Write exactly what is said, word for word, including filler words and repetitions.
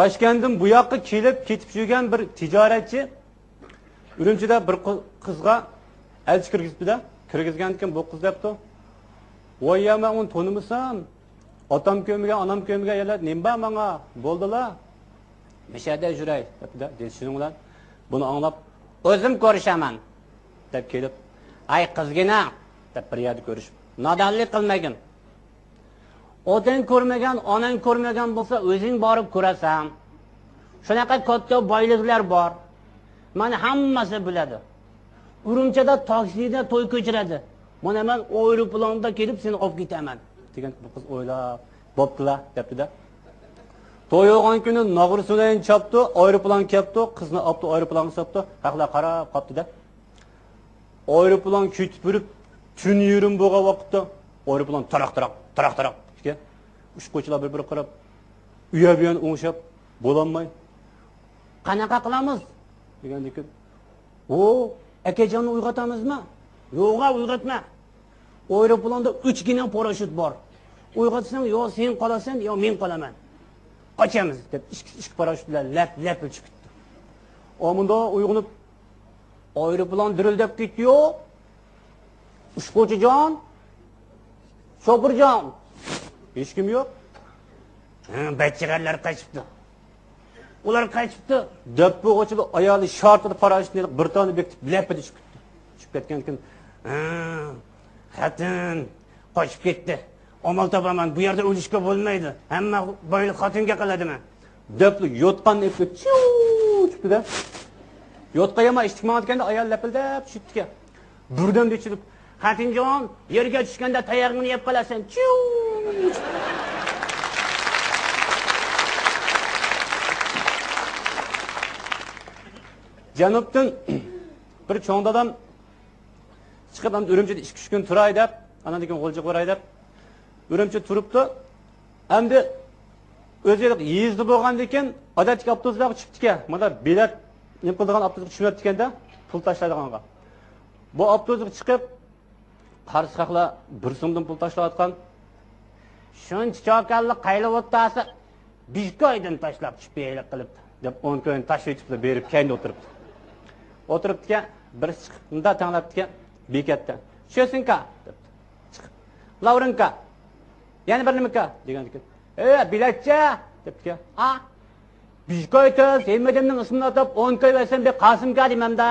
تاشكەنتتىن بۇ ياققا كېلىپ كېتىپ يۈرگەن بىر تىجارەتچى ئۈرۈمچىدە بىر قىز-، قىزغا ئەلچى كىرگۈزۈپتۇ-دە، كىرگۈزگەندىكىن بۇ قىز دەپتۇ، ۋاي يا، مەن ئۇنى تونۇمىسام، ئاتام كۆرمىگەن، ئانام كۆرمىگەن يەرلەردە نېمە بار ماڭا؟ بولدىلا، مەشەدە يۈرەي، دەپتۇ-دە. شۇنىڭ بىلەن بۇنى ئاڭلاپ، ئۆزۈم كۆرۈشەمەن، دەپ كېلىپ، ئاي قىزگىنە، دەپ بىر يەردە كۆرۈشۈپ، نادانلىق قىلمىغىن. ئاتاڭ كۆرمىگەن، ئاناڭ كۆرمىگەن بولسا، ئۆزۈڭ بارىپ كۆرەسەن. شۇناقا كاتتا بايلىقلار بار. مانا ھەممىسى بىلىدۇ. ئۈرۈمچىدە تاكسىدا توي كۆچۈرەدۇ. مانا مەن ئايروپىلاندا كېلىپ سېنى ئاپ كېتەمەن، دېگەن. بۇ قىز ئويلاپ، بوپتۇلا، دەپتۇ-دە. توي بولغان كۈنى ناغرا سۇنايىن چاپتۇ، ئايروپىلان كەپتۇ، قىزنى ئاپتۇ ئايروپىلانغا ساپتۇ، خەقلەر قاراپ قاپتۇ-دە. ئايروپىلان كېتىپ بېرىپ، تۈن يېرىم بولغان ۋاقىتتا ئايروپىلان تاراق-تاراق، تاراق-تاراق ئىكەن. ئۇچقۇچىلار بىر-بىرىگە قاراپ، ئۇيا-بۇيانى ئوڭشاپ بولالماي، «قاناقا قىلامىز؟» دېگەندىكىن، «ئۇ، ئەكەجاننى ئويغاتامىزمۇ؟» «يوغا، ئويغاتما. ئايروپىلاندا ئۈچكىنە پاراشوت بار. ئويغاتساڭ، يا سەن قالىسەن، يا مەن قالىمەن. قاچىمىز!» دەپ، ئىككى، ئىككى پاراشوت بىلەن لەپ-لەپ ئۇچۇپ كېتىپتۇ. ئامۇندا ئويغىنىپ، ئايروپىلان دىرىلدەپ كېتىدۇ. «ئۇچقۇچىجان! شوپۇرجان!» ھېچكىم يوق. «ھە، بەچچىخانىلار قېچىپتۇ. ئۇلار قېچىپتۇ.» دەپ بولغۇچىلا ئايالى شارتىدا پاراشوتنى بىر تانە بېكىتىپ، لەپپىدە چۈشۈپ كېتىپتۇ. چۈشۈپ كەتكەندىكىن، «ھە، خېتىن قاچىپ كەتتى. ئامال تاپالمىدىم. بۇ يەردە ئۆلۈشكە بولمايدۇ. ھەممە بايلىق خېتىنگە قالىدىمەن.» دەپلا يوتقاننى ئېلىپ چىۋ چىقتى-دە. يوتقان يامان ئىشتىك ماڭىدىكەن-دە، ئايال لەپىلدەپ چۈشۈپتىكەن. بىردەمدە ئېچىلىپ، «خېتىنجان، يەرگە چۈشكەندە تاياقىڭنى يەپ قالارسەن.» چىۋ. جەنۇبتىن بىر چوڭ دادام چىقىپ، ئەمدى ئۈرۈمچىدە ئىككى-ئۈچ كۈن تۇراي دەپ، ئاندىن كېيىن غۇلجىغا باراي دەپ، ئۈرۈمچىدە تۇرۇپتۇ. ئەمدى ئۆزى يېزىدا بولغاندىكىن، ئادەتتىكى ئاپتوبۇسلارغا چۈشۈپتىكەن. مانا بېلەت نېمە قىلىدىغان ئاپتوبۇسقا چۈشۈۋەتتىكەن-دە، پۇل تاشلايدىغانغا. بۇ ئاپتوبۇسقا چىقىپ، قارىسا خەقلەر بىر سومدىن پۇل تاشلاۋاتقان. شۇنچە چاكانلىق قايلىۋاتتاسا، بىتكويندىن تاشلاپ چۈشۈپ بېرەيلى قىلىپ، دەپ، ئون كوين تاشلىۋېتىپلا بېرىپ كەينىدە ئولتۇرۇپتۇ. ئولتۇرۇپتىكەن، بىرسى چىقىپ مۇنداق تەڭلەپتىكەن بېكەتتە. «شۆسىڭكا؟» دەپتۇ. چىقىپ، «لاۋرىنكا.» «يەنە بىر نېمىكا؟» دېگەندىكىن، «ئە، بېلەتچە؟» دەپتىكەن. «ئا، بىتكوي تېز، ھەممە ئادەمنىڭ ئىسمىنى ئاتاپ، ئون كوي بەرسەم، بىر قاسىمكا دېمەمدە.»